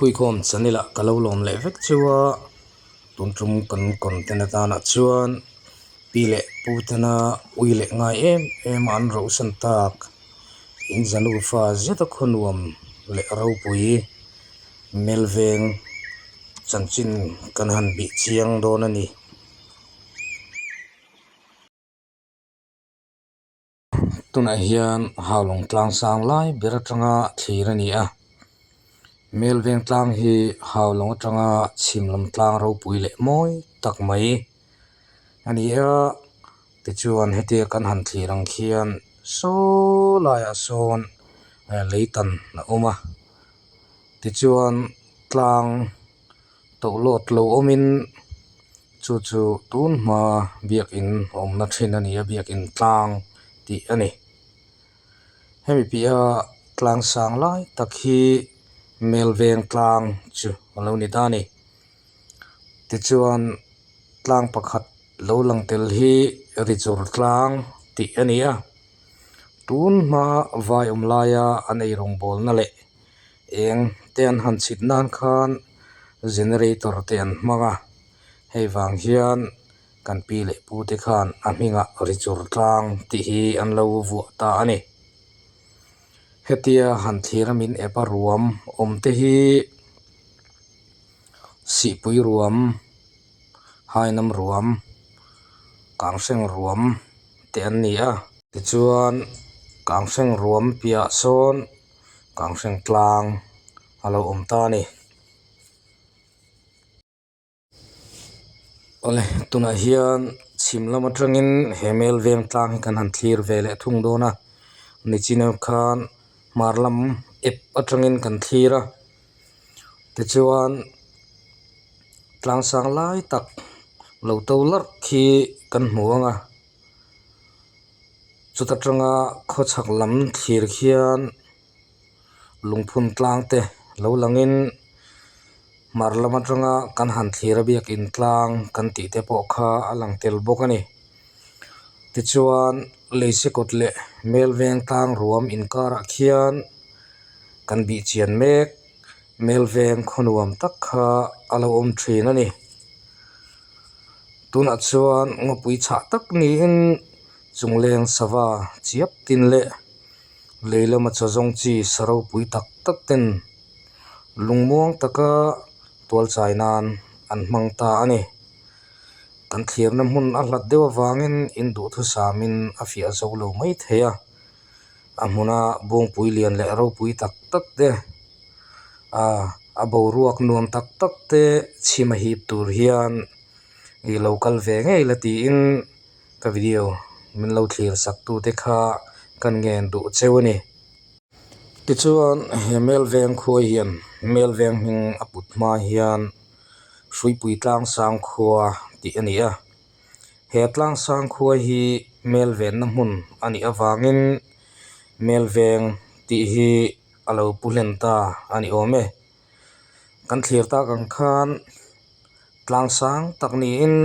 Huikhawm channel ah ka lo lawm leh vek cheu a, tun tum kan content atana chuan pi leh pu tena ui leh ngai em em a an rohsan tak in zanufa zeta khaw nuam leh ropui Melveng chanchin kan han bih chiang dawn a ni. Tunah hian Haulawng tlang sang lai ber atanga thlir a ni a, Melveng tlang hi Haulawng atanga chhim lam tlang ropui leh mawi tak mai a ni a, tichuan hetia kan han thlir ang khian saw laiah sawn leitan a awm a, tichuan tlang. Tohlawt lo awmin chu chu tun hma biakin awmna thin a ni a biakin tlang tih a ni. Hemi piaha tlang sang lai tak hi Melveng tlang chu a lo ni ta a ni. Tichuan tlang pakhat lo lang tel hi Rizawr tlang tih a ni a, tun hma vai awm laia an eirawngbawlna leh Eng te an han chhit nan khan generator te an hmang a, hei vang hian kan pi leh pu te khan a hmingah ri chur tlang tih hi an lo vuah ta a ni. Hetia han thlir a min ep a ruam awm te hi sihpui ruam, hainam ruam, kanghreng ruam te an ni a. Tichuan kanghreng ruam piah sawn. Kanghreng tlang a lo awm ta a ni. Awle tunah hian chhim lam atangin he Melveng tlang hi kan han thlir ve leh thung dawn a, nichin ah khan hmar lam ep atangin kan thlir a, tichuan tlang sang lai tak lo to larh khi kan hmu ang a. Chuta tanga khawchhak lam thlir khian lungphun tlang te lo langin hmar lam atanga kan han thlir a biakin tlang kan tih te pawh kha a lang tel bawk a ni. Tichuan Leisekawt leh Melveng tlang ruam inkarah khian kan bih chian mek Melveng khaw nuam tak kha a lo awm thin a ni. Tunah chuan ngawpui chhah tak niin chungleng sava chiap tin leh lei lama chaw zawng chi sa ropui tak tak ten lungmuang taka tual chai nan an hmang ta a ni. Kan thlirna hmun a hlat deuh avangin in duhthusamin a fiah zo lo mai thei a. A hmuna bawngpui lian leh ropui tak tak te ah a boruak nuam tak tak te chhim a hip tur hian ih lo kal ve ngei la tiin ka video min lo thlir sak tu te kha kan ngen duh cheu a ni. Tichuan he Melveng khua hian Melveng hming a put hma hian Hruipui tlang sang khua tih a ni a. He tlangsang khua hi Melvenna hmun a nih avangin Melveng tih hi a lo pu hlen ta a ni awm e. Kan thlir tak ang khan tlangsang tak niin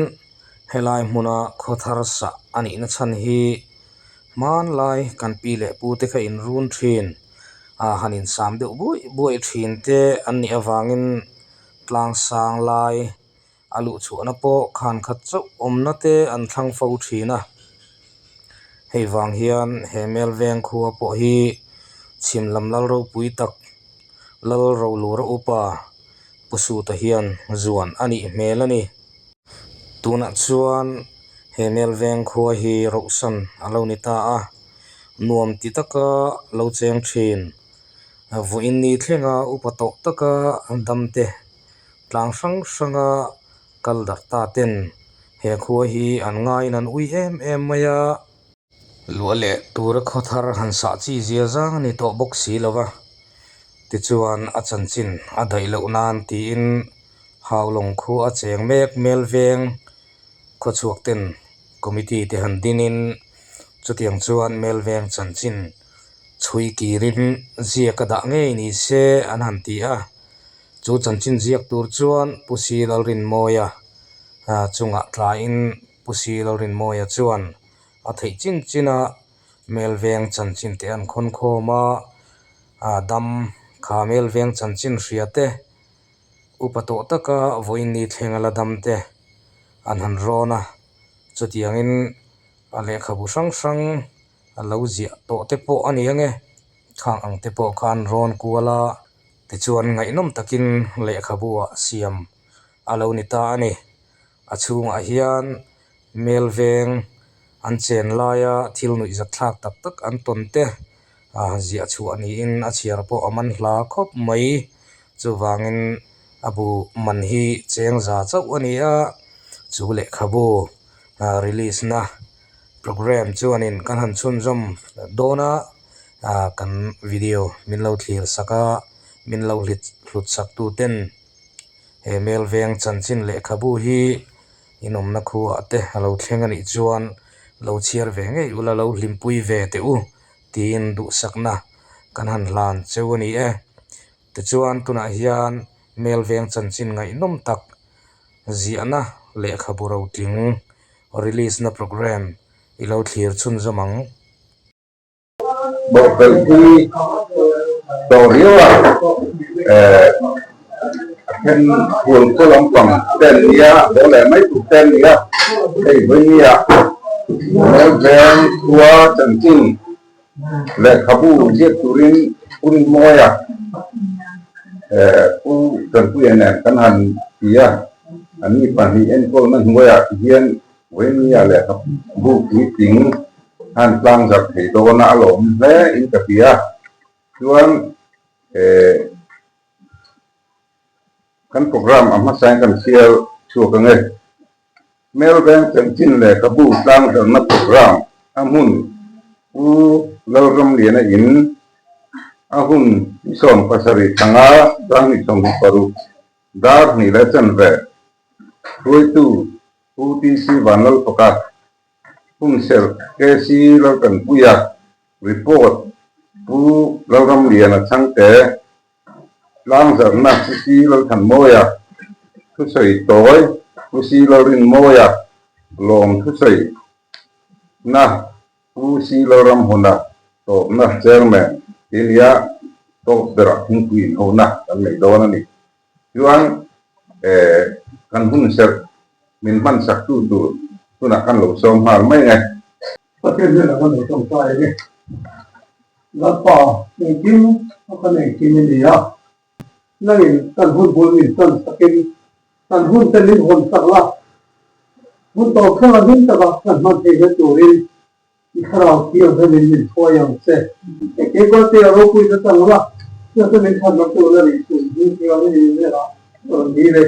helai hmuna khaw thar sah a nihna chhan hi hmanlai kan pi leh pu te kha inrun thin a han insam deuh buaih buaih thin te an nih avangin tlangsang lai A luh chhuahna pawh khan khat chauh awmna te an thlang fo thin a, hei vang hian he Melveng khua pawh hi chhim lam lal ropui tak lal Rolura upa Pu Suta hian zuan a nih hmel a ni. Tunah chuan he Melveng khua hi rohsan a lo ni ta a, nuam ti taka lo cheng thin. Vawiin ni thlenga upa tawh taka damte Tlang hrang hranga kal darh ta ten he khua hi an ngaiin an ui em em mai a. Luah leh tura khaw thar han sah chi zia zang a ni tawh bawk si lo va, tichuan a chanchin a daih loh nan tiin Haulawng khua a cheng mek Melveng khawchhuak ten committee te han dinin chutiang chuan Melveng chanchin chhui kirin ziak a dah ngei ni se an han ti a. Chu chanchin ziak tur chuan Pu Si Lalrinmawia chungah tlaiin Pu Si Lalrinmawia chuan a theih chin chin a, Melveng chanchin te an khawn khawm a, dam kha Melveng chanchin hria te Upa tawh taka vawiin ni thleng a la dam te an han rawn a, chutiangin a lehkhabu hrang hrang a lo ziah tawh te pawh a ni ang e, khang ang te pawh kha an rawn kual a, tichuan ngaihnawm takin lehkhabu ah siam a lo ni ta a ni. A chhungah hian Melveng an chen laia thil nuihzat thlak tak tak an tawn te ah ziah chhuah niin a chhiar pawh a man hla khawp mai. Chuvangin a bu man hi cheng za chauh a ni a, chu lehkhabu ah release na programme chuanin kan han chhunzawm dawn a, ah kan video min lo thlir sak a, min lo hlut sak tu ten. He Melveng chanchin lehkhabu hi inawmna khuaah te a lo thleng a nih chuan lo chhiar ve ngei ula lo hlimpui ve teh u tiin duhsakna kan han hlan cheu a ni e. Tichuan tunah hian Melveng chanchin ngaihnawm tak ziahna lehkhabu rotling release na programme i lo thlir chhunzawm ang. Bawhpelh hi tawh riau a, eh a then hual khaw lampang te an nia, haw leh mai tur te an nia, hei vawinia Melveng khua chanchin lehkhabu ziak turin Pu Rinmawia eh Pu Tanpuia nen kan han ti a, anni pahnih enkawlna hnuaiah hian Vawinia lehkhabu puitling han tlang zarh thei dawn a alawm hle in ka ti a, chuan eh kan program a hmasain kan chhiar chhuak ang e. Melveng chanchin lehkhabu tlang zarhna program a hmun Pu Lalramliana in a hun ni 70 thanga 2026 dar hnih leh chanve hruaitu Pu TC Vanlalfaka, Hunserh KC Laltanpuia, Report, Pu Lalramliana Chhangte, Tlangzarhna Pu C Lalthanmawia, Thusawi Tawi, Pu C Lalrinmawia, Lawm Thusawi na Pu C Lalramhuna, Tawpna Chairman, ti nia tawp berah thingpui inhona kan nei dawn a ni. Chuan kan hun serh min hman sak tu tur tunah kan lo sawm nghal mai nge. Pathian hnenah kan lo tawngtai a ni. Lalpa, engkim a kan engkim i ni a. Nangin kan hun bul min tan sakin kan hun te min hawn sak la. Hun tawp thleng a hlim taka kan hman theihna turin I thlarau thianghlimin min hruai ang che. Keimah te a ropui ta chang la, chu chu min chhan lam tur a nih chu hming thianghlim in hnenah a rawn dil e.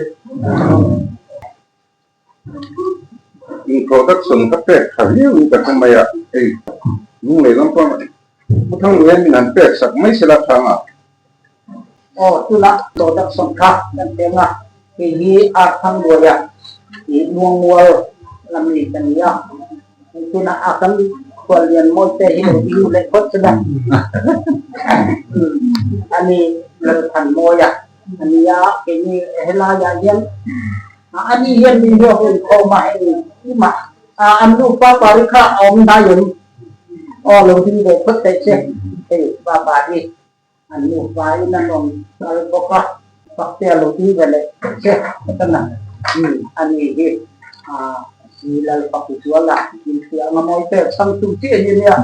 Introduction ka pek tha viau in ka hre mai a, hei lunglei lampang Pu Thangluaia min han pek sak mai sela thang a. Aw tunah introduction kha kan peng a, hei hi Art Thangluaia i Luangmual lam ni ka ni a. Tunah a kan khuallian mawite hi lo ding leh phawt chu la. Ani Lalthanmawia a ni a, keini helaiah hian ani hian min ruak inkhawm a, hei tumah an nupa pari kha a awm hnai em? Aw lo ding ve phawt theih che, hei baba hi an nupa in an rawn kal bawk a, Faktea lo ding ve leh phawt che ka na ani hi si Lalpaku Zuala inhria anga mawi te chhang tum chiah hi ania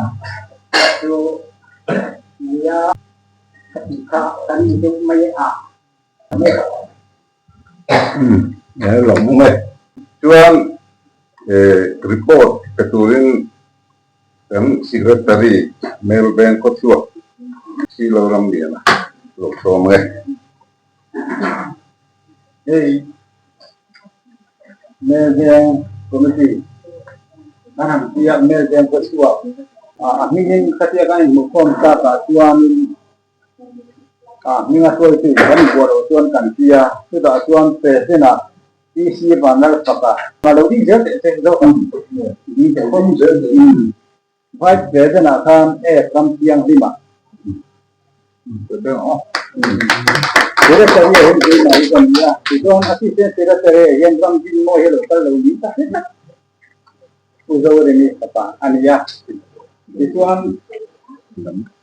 chu nia ka tih kha kan ni deuh mai a. Lawm awm e. Chuan report pe turin kan Secretary Melveng Khawchhuak Silo Ramliana lo sawm e. Hei Melveng Committee an han tia Melveng Khawchhuak a hmingin khatia kan inhmuhkhawm takah chuanin Hminga hruaitu kan buah loh chuan kan ti a, chutah chuan President ah PC Vanlalfaka a lo ding zel teh che zawk ang ding teh khawp Vice President ah khan F Ramthianghlim ah Secretary ah hian keimah hi ka ni a, tichuan Assistant Secretary ah hian Ramdinmawi hi a lo kal lo ni tak hle tak. Pu Zoremi fapa a ni a, tichuan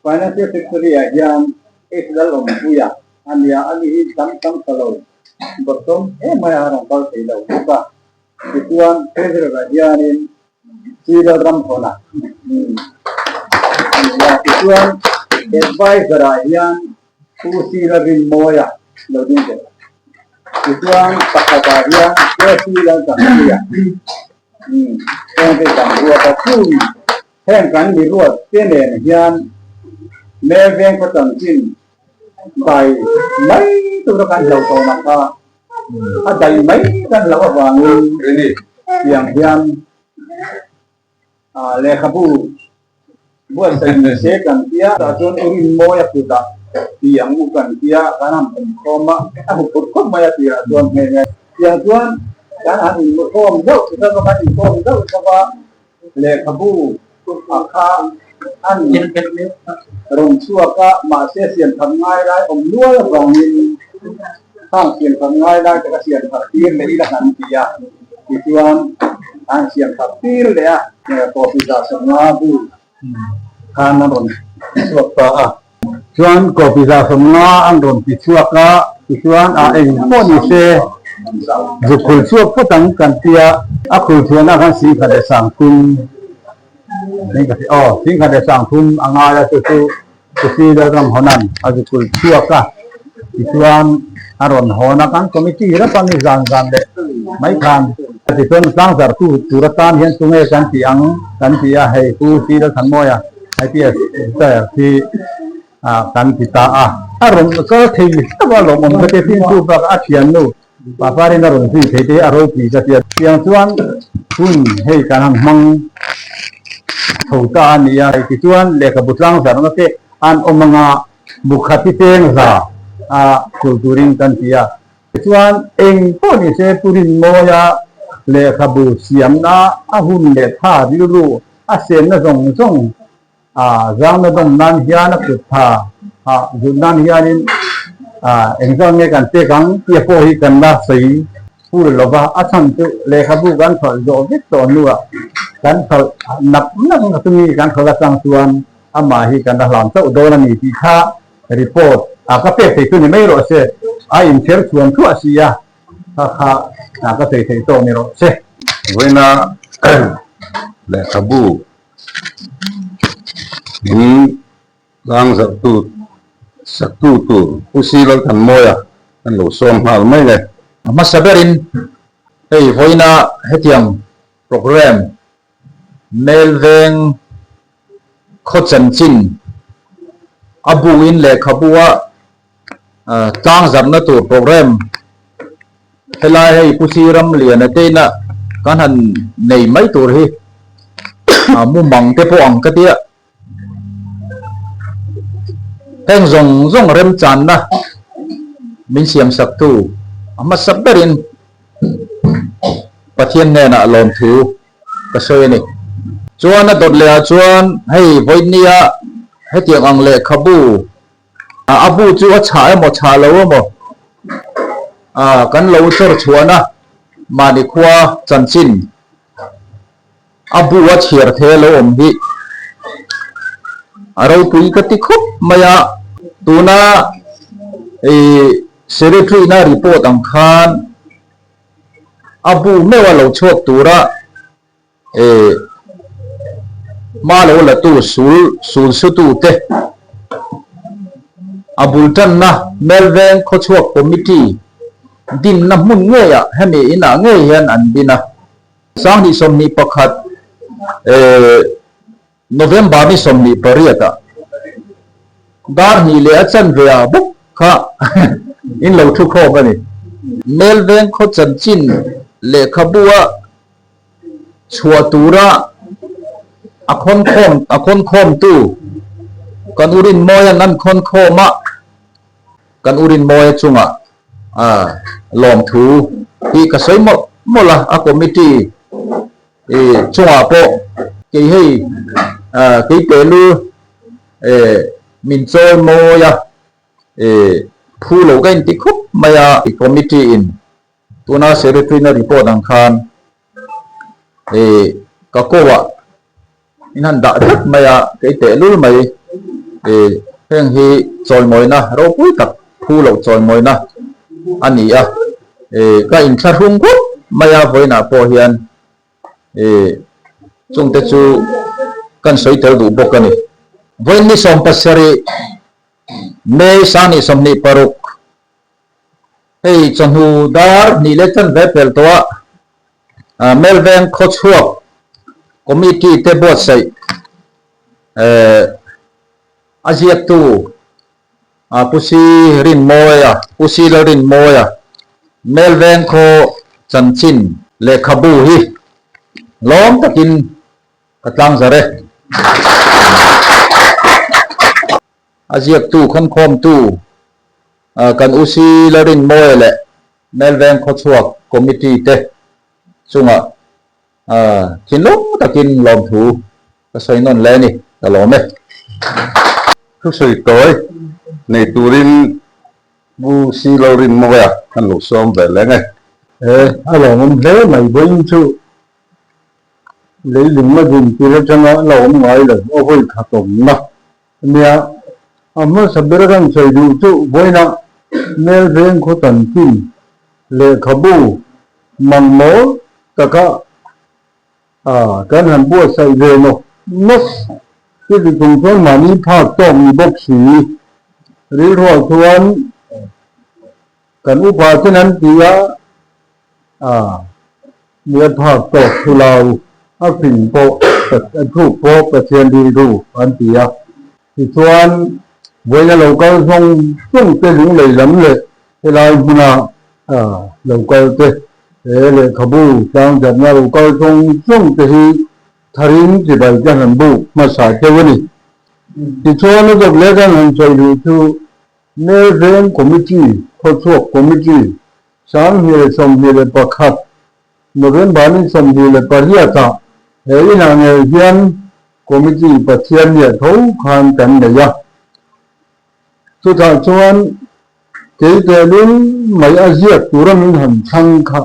Financial Secretary ah hian H Lalawmpuia a ni a, ani hi tam tam ta lo. bawrhsawm em mai a a rawn kal thei lo bawk a. Tichuan Treasurer-ah hianin Civil Ramthawna a ni a. Tichuan Adviser-ah hian Pu Sila Rinmawia lo ding bawk a. Tichuan pakhatah hian KC Laltanpuia hengte kan ruat a. Chung heng kan mi ruat te nen hian Melveng khaw chanchin dai mai tura kan hlo tawh ang kha a dai mai kan hloh avangin tiang hian lehkhabu buatsaih ni se kan tia tah chuan u Rinmawia kutah ti ang u kan tia kan han awmkhawm a, a hmu phut khawp mai a tirah chuan nghe nghe. Tiang chuan kan han inhmukhawm zauh zauh a, kan inkawm zauh zauh a. Lehkhabu a kha an rawn chhuak a, mahse siam that ngai lai awm nual avangin khang siam that ngai lai te kha siam that tir leh ila kan ti a, tichuan an siam that tir leh a. Coffee 150 bu khan an rawn chhuak ta a. Chuan coffee 150 an rawn ti chhuak a, tichuan a eng pawh ni se zuk khul chhuak phawt ang kan tia, a khul chhuahna khan 10,300 aw 10,300 a ngai a, chu chu Kusi Lalramhawnan a zu khul chhuak a, tichuan a rawn hawn a, kan committee rap a ni zan zan leh mai khan. Tichuan tlangzarhtu tur atan hian tunge kan tih ang kan ti a, hei Pu Si Lalthanmawia IPS retire khi kan ti ta a. A rawn kal thei hlauh a lawmawm ka ti a, chu bakah a thiannu Paparin a rawn zui thei te hi a ropui ka ti a. Tiang chuan hun hei kan han hmang tho ta a ni a, tichuan lehkhabu tlangzarhna te an awm anga bukhat hi cheng za a khul turin kan ti a. Tichuan eng pawh ni se Pu Rinmawia lehkhabu siamna a hun leh tha rilru a senna zawng zawng A zangna dawm nan hian a kut tha ah zut nan hianin engzat nge kan pek ang tih pawh hi kan la sawi fur lo va, a chhan chu lehkhabu kan hralh zawh vek tawh hnuah kan hralh nak nak na chumi kan hralh atang chuan amah hi kan la hlan chauh dawn a ni tih kha report a ka pek thei chu ni mai rawh se, a inchher chhuan thuah si a, kha kha ka sawi theih tawk ni rawh se. Vawiina lehkhabu In tlangzarhtu saktu tur Pu Si Lalthanmawia kan lo sawm nghal mai le. A hmasa berin hei vawiina hetiang programme Melveng khaw chanchin a buin lehkhabua tlangzarhna tur programme Helai hei Pu Si Ramliana te ina kan han nei mai tur hi mumang te pawh ang ka tia. Heng zawng zawng remchanna min siam sak tu a hmasa berin Pathian hnenah lawmthu ka sawi a ni. Chuan a dawt leh ah chuan hei vawinia hetiang ang lehkhabu A bu chu a chhah emaw chhah lo emaw kan lo chawr chhuahna mahni khua chanchin a bu a chhiar thei a lo awm hi a ropui ka ti khawp mai a. Tuna secretary na report ang khan a bu meuh a lo chhuak tura Hma lo la tu sul sul su tu te a bul tanna Melveng khawchhuak committee dinna hmun ngeiah hemi inah ngei hian an din a. 2021 November ni 28 ah dar hnih leh a chanve ah bawk kha in lo thu khawm a ni. Melveng khaw chanchin lehkhabua chhuah tura a khawnkhawm a khawnkhawmtu kan u Rinmawia'n an khawnkhawm a, kan u Rinmawia chungah lawmthu hi ka sawi mawlh mawlh a, a committee chungah pawh kei hei kei pehlu min chawi mawi a, phu lo ka inti khawp mai a committee in. Tuna Secretary na report ang khan ih ka ko ah in han dah tlat mai a, kei tehlul mai ih heng hi chawimawina ropui tak phu loh chawimawina a ni a. Ka inthlahrung khawp mai a, vawiinah pawh hian chungte chu kan sawi tel duh bawk a ni. Vawiin ni 70 May 2026 hei chawhnu dar hnih leh chanve pel tawh a Melveng khawchhuak committee te buatsaih a ziaktu Pu Si Rinmawia, Pu Si Lalrinmawia Melveng khaw chanchin lehkhabu hi lawm takin ka tlangzar e. A ziaktu khawnkhawmtu kan U Si Lalrinmawia leh Melveng khawchhuak committee te chungah thinlung takin lawmthu ka sawi nawn leh a ni, ka lawm e. Thusawi tawi nei turin Pu Si Lalrinmawia kan lo sawm ve leng e. E, a lawmawm hle mai vawiin chu leilung a din tir atanga la awm ngai lo a vawi khat awmna ania. A hmasa ber a kan sawi duh chu vawiina Melveng khaw chanchin lehkhabu mangmawl taka A, kan han buatsaih ve nawk nawk. Chuti chung chuan mahni phak tawk ni bawk si. Rilruah chuan kan upa ten an ti a, a, nia phak tawk thu lo, a fing pawh, a thluk pawh Pathian rilru an ti a. Tichuan, vawiina lo kal zawng zawng te lunglei lam leh helai hmuna lo kal te, he lehkhabu tlangzatna lo kal zawng zawng te hi tharin chibai te han buk hmasa deuh a ni. Tichuan, a dawp leh kan han sawi duh chu Melveng Committee, Khawchhuak Committee, 2021 November ni 28 ah he inah ngei hian Committee Pathian nia tho khan kan nei a. Chutah chuan kei telul mai a ziak tura min han chhang kha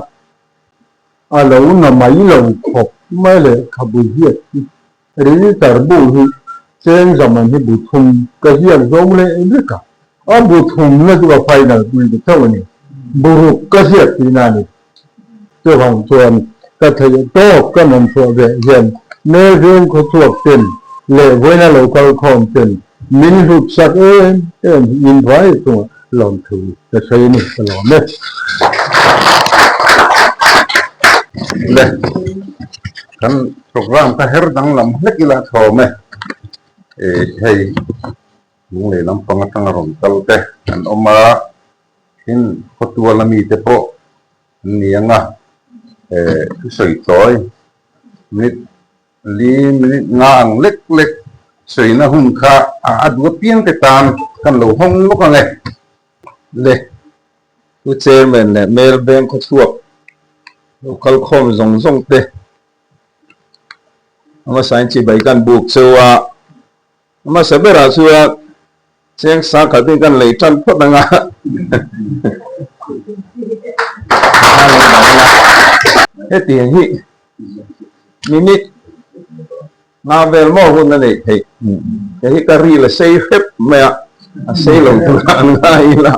a lo na mai lo khawp mai lehkhabu ziak hi Riltar bu hi cheng zaman hi bu thum ka ziak zo leh vek a, a bu thumna chu ka final pui ta chauh a ni. Bu ruk ka ziak tihna a ni. Chuvang chuan ka theih tawk ka man chhuah ve hian Melvin khawchhuak ten leh vawiina lo kal khawm ten min hlut sak em em hi in vai chungah lawmthu ka sawi a ni, ka lawm e. Le. Kan program kha her danglam hlek ila a thawm e. Hei lunglei lampang atanga rawn kal te an awm a, tin khawtuala mite pawh an ni ang a, thusawi tawi minute li minute nga ang lek lek sawina hun kha a duh apiang te tan kan lo hawng lawk ang e. Le Pu Chairman leh Mayor Bank khawchhuak lo kal khawm zawng zawng te a hmasain chibai kan buk cheu a, a hmasa berah chuan cheng sangkhat hi kan lei tan phawt ang a hetiang hi minute Nga vel maw hun a neih theih? Kei hi ka ril a sei hrep mai a, a sei lo tura an ngai ila.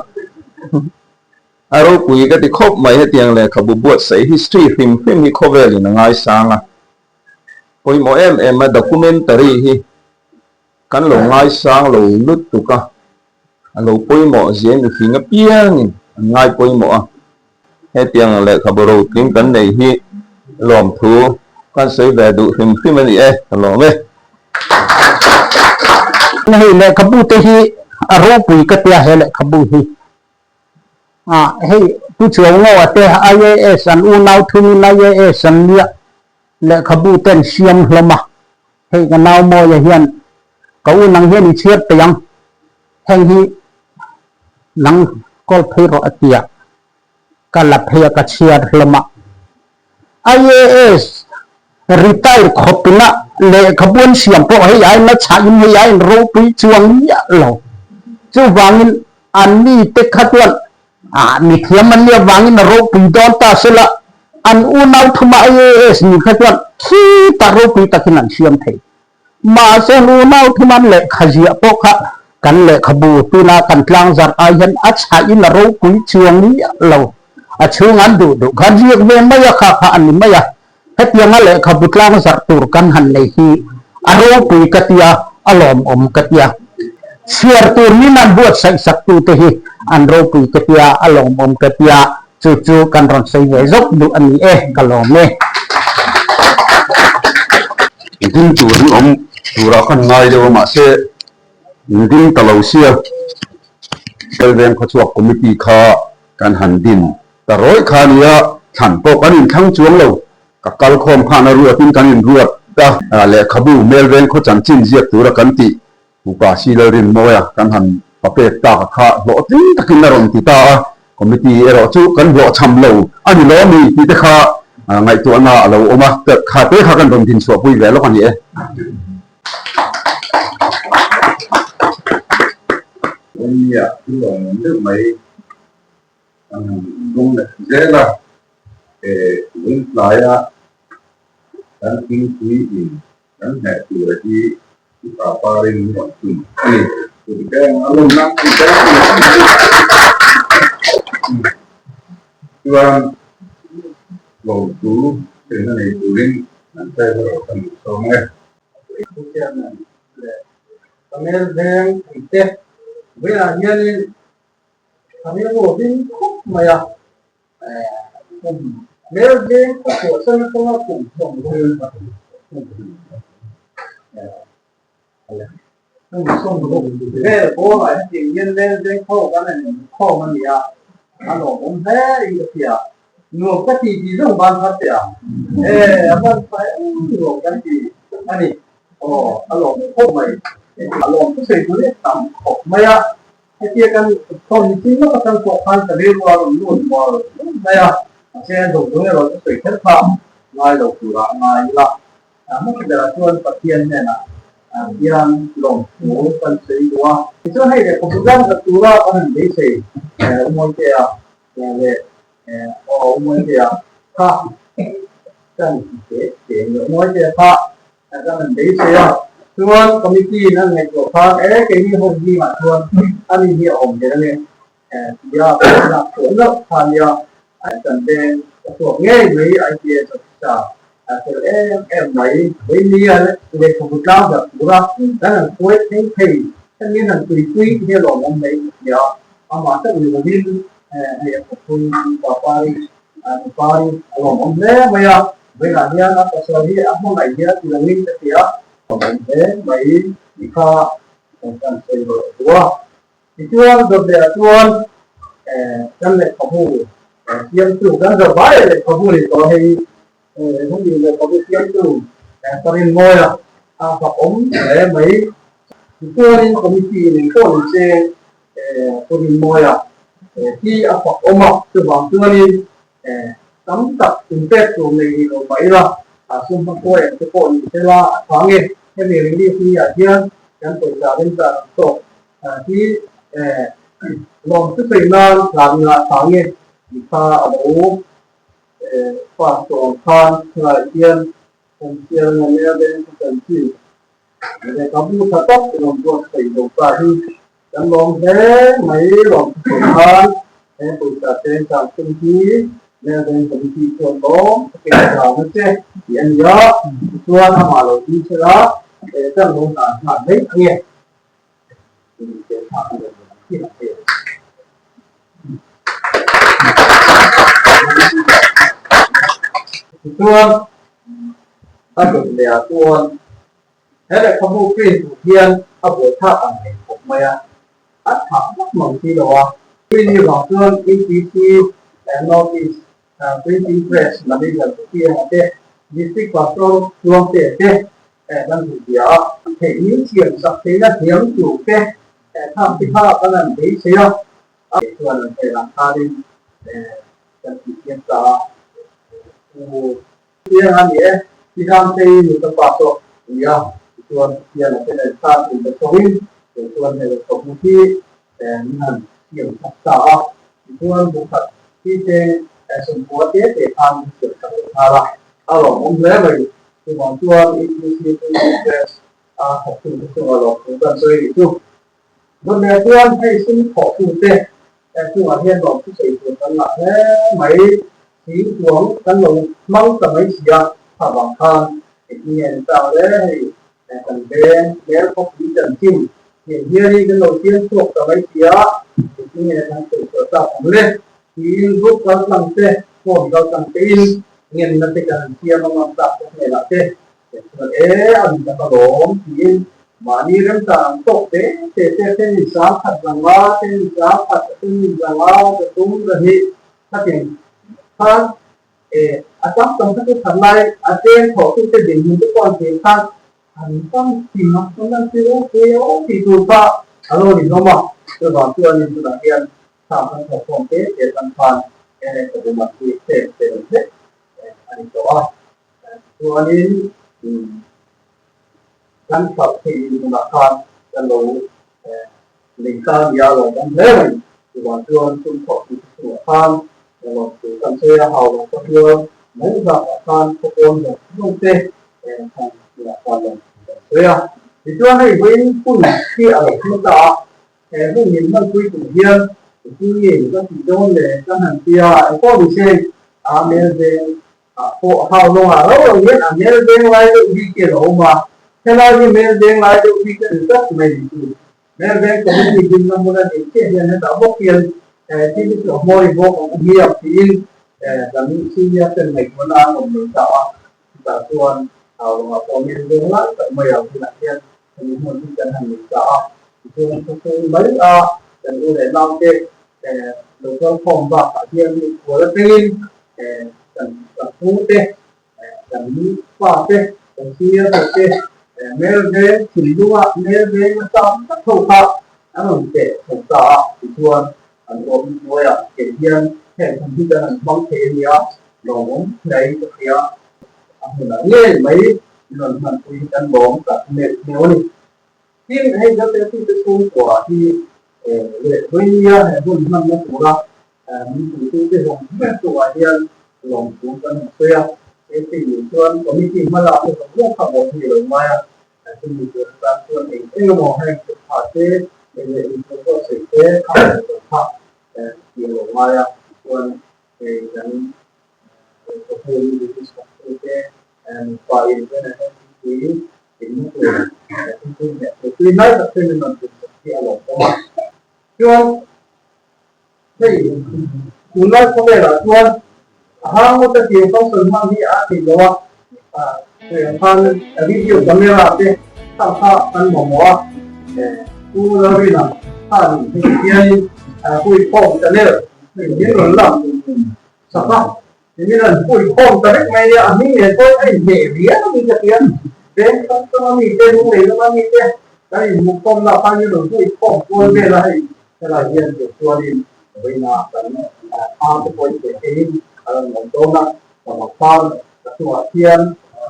A ropui ka ti khawp mai hetiang lehkhabu buatsaih history hrim hrim hi khawvelin a ngaisang a. Pawimawh em em a documentary hi kan lo ngaisang lo lutuk a, a lo pawimawh zia mihring apiangin an ngai pawimawh a. Hetiang lehkhabu rotling kan nei hi lawmthu kan sawi ve duh hrim hrim a ni e, ka lawm e. Hei lehkhabu te hi a ropui ka tia he lehkhabu hi. Ah hei Pu Chuaungoa te IAS an unau thumin IAS an nia lehkhabu ten siam hlawm a. Hei ka nau Mawia hian ka u nang hian i chhiar peih ang, heng hi nang kawl phei rawh a ti a, ka la phei a ka chhiar hlawm a. IAS retire khawpina lehkhabu an siam pawh hei aiin a chhahin hei aiin ropui chuang miah lo. Chuvangin an mite kha chuan Ah, mithiam an nih avangin a ropui dawn ta sela, an unau thuma IAS ni kha chuan khitah ropui takin an siam thei. Mahse an unau thuma an lehkha ziah pawh kha kan lehkhabu tuna kan tlangzarh ai hian a chhahin a ropui chuang miah lo. A chhung an duh duh khan ziak ve mai a, kha kha a ni mai a. Hetianga lehkhabu tlang zarh tur kan han nei hi a ropui ka tia, a lawmawm ka tia. Chhiar tur min an buatsaih saktute hi an ropui ka tia, a lawmawm ka tia. Chu chu kan rawn sawi ve zawk duh a ni e, ka lawm e. Ding tur hi awm turah khan ngai deuh a, mahse in ding ta lo sia. Belveng khawchhuak committee kha kan han din ta rawih kha a nia, thlan pawh kan inthlang chuang lo. Ka kal khawm khan a ruatin kan inruat a, lehkhabu Melveng khaw chanchin ziak tura kan tih Upa Silalrinmawia kan han papek tak a kha hlawhtling takin a rawn ti ta a, committee erawh chu kan hlawhchham lo a ni lo ami tih te kha ngaihtuahna a lo awm a, kha te kha kan rawn dinchhuahpui ve lawk a ni e. Nia, thil awm deuh mai kan han dawng leh zel a, lungtlaia kan thingpui in Kan hmeh tura hi i pa parin min rawn tum a ni. Chuan lawmthu theihna nei turin an driver aw kan duh sawm e. Kamel veng ang te velah hianin a rilru a hlim khawp mai a. Kum hmel veng a chhuahsan atanga kum 30 vel bawrah hetiang hian hmel veng kho kan han inkhawm a ni a, a lawmawm hle in ka hria. Nuam ka ti tih zawng ban kha che a, e a ban kha eng nuam kan ti a ni. Aw a lawmawm khawp mai. A lawm thusawi tur hi a tam khawp mai a. Hetia kan thawm ni chin lawk atang pawh khan ka rilru a rawn lut mual mual mai a, mahse a zawng zawng erawh chu sawi kher kha ngai lo turah a ngai ila. Hmasa berah chuan Pathian hnenah hian lawmthu kan sawi duh a. Tichuan hei leh khawpui ram khat tura kan han beisei Umawitea leh aw Umawitea kha kan ti teh teh Umawitea kha Kan han beisei a, chuan committee in an ngaihtuah khan e keini ho zingah chuan ani hi a awm ber ange tia kan lak chhuah loh kha nia kan veng ka chhuak ngei mai IPS officer a fel em em mai Veinia lehkhabu tlang darh tura kan han hruai thleng thei hemi an han tuipui hi a lawmawm mai ka hria amah chauh ni lovin hei a khawpui Papari Nupari a lawmawm hle mai a. Vawiinah hian a pasal hi a hmangaih hian ti langin ka ti a, ka awm hle mai tih kha kan sawi rawh duh a. Tichuan dawtleah chuan kan lehkhabu siamtu kan zavai lehkhabu ni tawh hei hemi lehkhabu siamtu ka rinmawi a, a fak awm hle mai. Tichuanin committee in engpawh ni se ka rinmawi a hi a fak awm a, chuvang chuanin Tam tak inpek tur nei ni lo mah ila, a sum hmakuai ang te pawh ni sela a tha nge. Hemi relief ni ah hian kan pawisa remchan ang tawk hi lawm thusawi nan hlan ila a tha nge tih kha a lo pass tawh ang khan helaiah hian kan chhiar emaw nia veng chu kan chin lehkhabu tha tak rawn buatsaih lo ta hi Kan lawm hle mai lawm thusawi khan he pawisa cheng chang tum hi Melbourne Committee chuan lawm takin a zau na che tih a ni a, tichuan amah lo ding sela kan lo hna nghal mai ang e tih te kha a rawn lang thin ang e. Tichuan a rawn leh ah chuan He lehkhabu print tur hian a buaithlak ang reng khawp mai a, a tha vak mang si lo a. Print hi vang chuan APC North East Printing Press Manager chu Pianga te, District Pastor Tluangte te kan hmu bia a. Theih min siam sak theihna hniam tur te thlak te kha kan han beisei a, chuan an hmelah khanin kan tih thiam ta a. Piang a ni e, Tihangtei nu ka pa pawh a ni a, tichuan Pathian a tel ta tih ka sawiin kei chuan hei lehkhabu hi min han siam sak ta a, tichuan bu khat hi cheng sawmkua te te khan min siam sak leh nghal a, a lawmawm hle mai. Chuvang chuan APC Printing Press a thawktute chunga lawmthu kan sawi rih chu. Dawt leh chuan hei sum thawhtute. chungah hian lawm thu sawi tur kan ngah hle mai. Thingkuang kan lo hmang ta mai si a, kha vang khan engtin nge an tang le hei kan veng hmel khawpui chanchin heng hian hi kan lo siam chhuak ta mai si a, engtin nge kan sawi chhuah tak ang le tiin group kal tlang te phone kal tlang te in ngenna te kan han siam a ngam tak te hnenah te chuan e a ni tak alawm tiin mahni remchang ang tawk te te te ten in sang khat zanga ten in sang khat ten in zanga ka tum ka hnih Khatin khan e a tam tam kha chu khat lai a cheng thawh tu te dinhmun te pawh an thei khan an tam thim a, chuan an ti ro pui a awm tih tur kha a lo ni hlawm a, chuvang chuan in tunah hian thlam kan thawh khawm te te tan khan e ka bu mat hi tlem tel hlek a ni tawh a, chuanin kan hralh theih dinhmunah khan kan lo Lei ta nia lo dam hle mai. Chuvang chuan sum thawh tih te chungah khan lawm tur kan sawi a, hau lo ka hluar mai bakah khan khawpawn zawng zawng te khan chungah khan lawm tur kan sawi a. Tichuan hei vawiin hun hi a lo thleng ta a, he hun min hmanpui tur hian engtin nge ka tih dawn le kan han ti a, engpawh ni se a mel veng ah pawh hau lawngah ro ro hian a mel veng lai deuh bik hi a lo awm a, helai hi mel veng lai deuh bik a ni tlat mai ni chu. Mel veng committee dinna hmun a nih chiah hian hetah bawk hian thil hi chu a hmawi bawk ang hiam tiin kan senior ten ngaihtuahna an awm lo ta a, chutah chuan hau lawngah pawh mel veng lai tak mai ang hunah hian hemi hmun hi kan han nei ta a, tichuan khawchhung mai a kan u leh naute lo kal khawm bakah hian mikhual atangin kan kan pu te, kan pa te, kan senior ho te mel veng thinlunga mel veng a tam tak ho kha an rawn teh chho ta a, tichuan an awm hnuaiah kei hian heng hun hi kan han hmang thei a nia, lawmawm hle ka hria, a hmunah ngei mai min rawn hmanpui hi kan lawm tak mek hneu a ni. Tin, hei Zoteti te chhungkua hi leh vawinia he hun hmanna tura min puitute zawng ber chungah hian lawmthu kan han sawi a. He thil chuan committee hma lakna zawng zawng kha bawh hi a lo ngai a, chumi tur atan chuan eng eng emaw heng thutphah te leh inthawhbuatsaih te kha a lo kal kha tih a lo ngai a, tichuan hei kan lehkhabu British hotu te nupa in ven ah hian thingpui inna tur thingpui hmeh tur tui hnai tak te min rawn tum sak hi a lawmawm a. Chuan hei tunlai khawvelah chuan a hang ngawt a tiang function hmang hi a theih lo a, hei khan video camera te kha kha kan mamawh a, Pu Lalrina khan hei hianin huikhawm channel hei min rawn lak sak a. Engin an pui khawm ta vek mai nia, a hming nen pawhin a inhmeh viau a ni ka ti a, veng hrang hrang a mi te, lunglei lama mi te kan inhmuh khawm lah khan in rawn pui khawm kual vel a, hei helai hian tur chuanin vawiinah kan thla te pawh in pe theiin a rawn awm dawn a, ka khan a chungah khian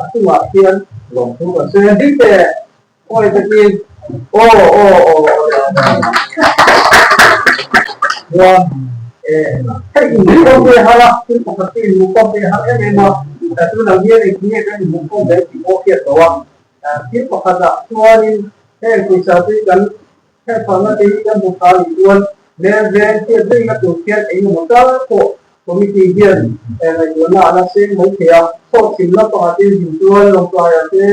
a chungah khian lawmthu kan sawi a, ding teh Awi takin aw aw aw chuan hei inhmuhkhawm ve har a thil pakhat chu inhmuhkhawm ve har em em a tunah hian engtin nge kan inhmuhkhawm ve tih pawh hriat lo a thil pakhatah chuanin heng pawisa te hi kan heng phalna te hi kan hmu tha nih chuan mel veng hriat rengna tur khian engemaw tal pawh committee hian ngaihtuahna a la seng mai thei a, chhawhchhimna pakhat in zin chuan Lawngtlaiah te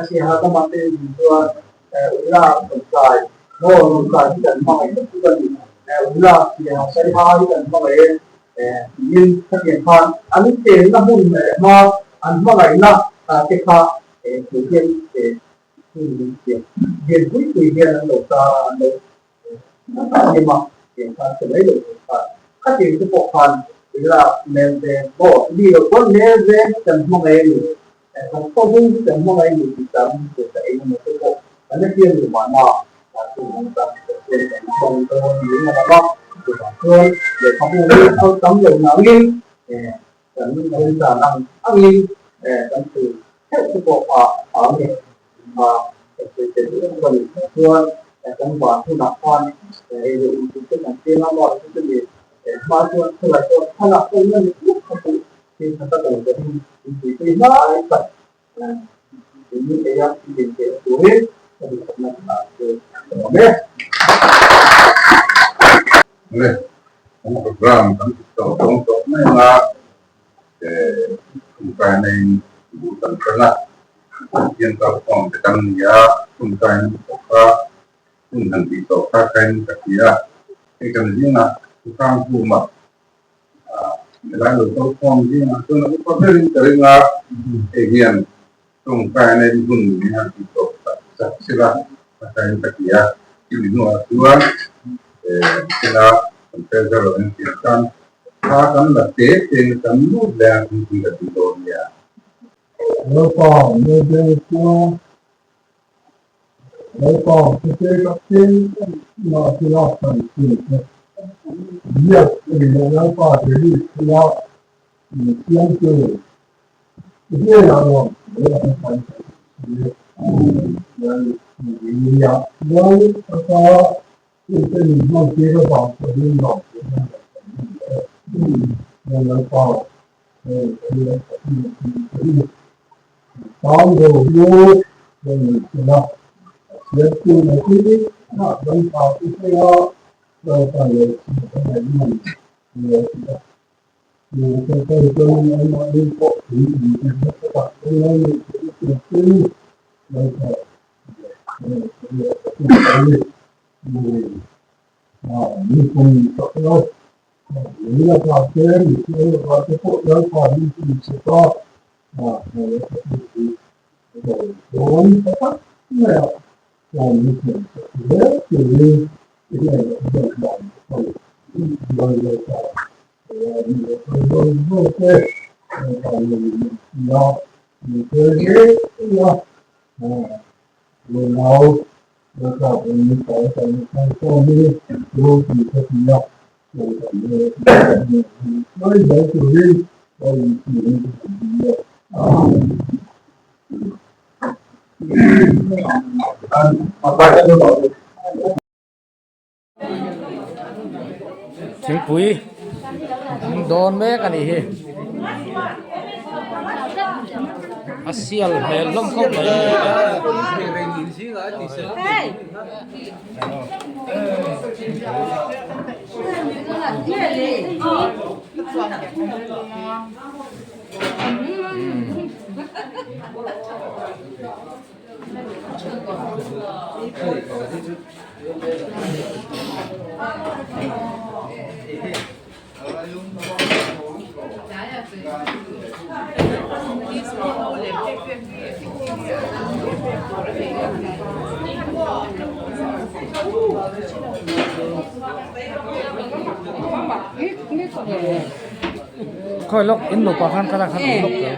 Siaha lamah te in zin chuan Ula Lawngtlai maw Lawngtlai hi kan hmangaih tak chu a ni, Ula Siaha Saiha hi kan hmangaih e tiin khatiang khan an chenna hmun leh hma an hmangaihna te kha thu hian hun min siam lian pui pui hian an lo tar a, an lo Ema tiang khan che mai lo tur khan khatiang te pawh khan ila mel veng maw ni lo chuan mel veng hi kan hmangaih a ni kan khawbung hi kan hmangaih a ni tih tam tur ka eng emaw te pawh kan la hriat lo mahna chung ang tan te chuan kan hmang dawn niin a lang a chuvang chuan lehkhabu hi a tam lo nangin kan remchan ang angin kan thu theuh te pawh a a ni. A sawi tel em a ni. Chuan kan van hunah khan ei leh in tur te kan siam a, maw chu chumi hma chuan khawlai pawh thlalak pawh in a ni tluk kha chu thil tha tak a lo dahin in tuipui hnai tak in ei a, in inpeih turin ka duhsakna ka chu ka awm e. Le. Kan program kan ti tawh dawn tawh mai ang a, tawngtaina in bul kan tan a, Pathian kalkhawm te kan ni a, tawngtaina pawh kha hun han tih tawh kha khain ka ti a, hei kan zingah Hrangkhuma helai lo kalkhawm zingah chuan a upa berin ka ring a, hei hian tawngtaina in hun min han tih tawh tak tak sila a khain ka ti a, chumi hnuah chuan thila kan fel zar lo in tih khan thla kan la te te in kan lut leh a thingpui ka ti dawn nia. Lalpa Mobile khua Lalpa khawte tak te inah thila kan chhun te biak a ni leh Lalpa David thila min siamtu i hnenah nuam hle ang kan ti Lal Maria Lal ata Hengte min hmantir avang pawhin lawm theih nan kan kan hman leh e. Lalpa heng thil a tih na tih te hi tan ro hlu lo nei sela, a chhiartu na hi ah kan pa te hrenga Lalpa leh chhia a ngaih man ni lo ti a. Chu te pawh chuan anmahni pawh tui in ti nasa tak te lo neih theihna tur chu Lalpa Thingpui dawn mek a nih hi a sial hmel hlawm khawp mai. Khawi lawk in nupa khan ka la khan awm lawk lo.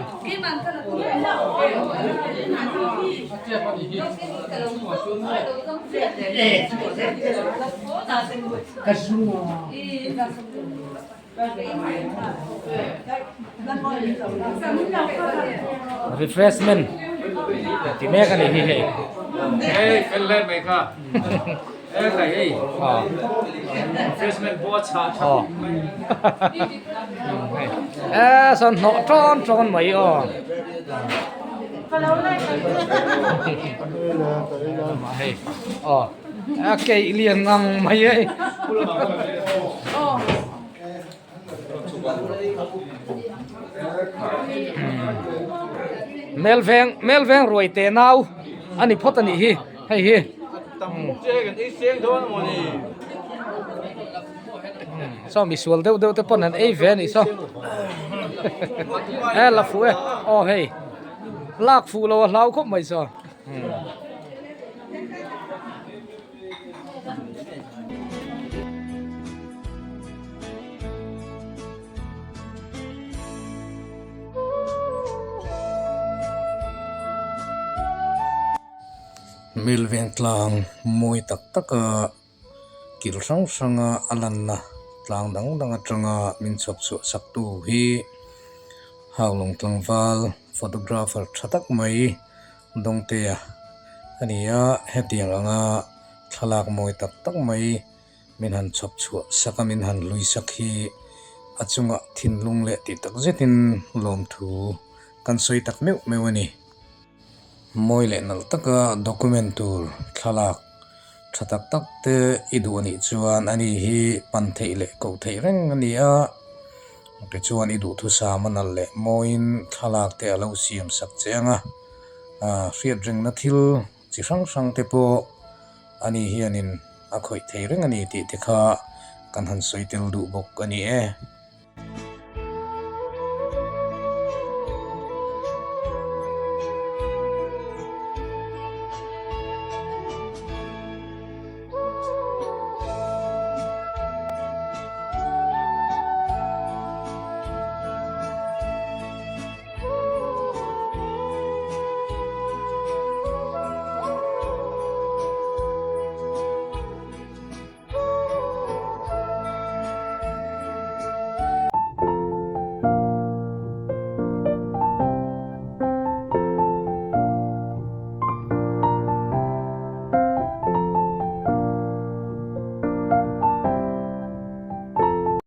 Refreshment ti mek a ni hi hei. Hei fel hle mai kha. Hei khai hei. Refreshment pawh a chhah tha khawp mai. E sawn hnawh tawn tawn mai aw. Hei aw a keih lian ngang mai hei. Melveng Melveng ruai te nau a ni phawt a nih hi hei hi. Saw misual deuh deuh te pawn an ei ve a nih saw e la fuh e aw hei lak fuh lo a hlau khawp mai saw. Milveng tlang mawi tak taka kil hrang hranga a lanna tlang dang dang atanga min chhawp chhuah sak tu hi Haulawng tlangval photographer tha tak mai Dawngtea a ni a, hetiang anga thlalak mawi tak tak mai min han chhawp chhuah sak a, min han hlui sak hi a chungah thinlung leh tih tak zetin lawmthu kan sawi tak meuh meuh a ni. Mawi leh nalh taka document tur thlalak. Tha tak tak te i duh anih chuan ani hi pan theih leh koh theih reng a ni a, tichuan i duhthusam a nalh leh mawiin thlalak te a lo siam sak che ang a, hriat rengna thil chi hrang hrang te pawh ani hianin a khawih thei reng a ni tih te kha kan han sawi tel duh bawk a ni e.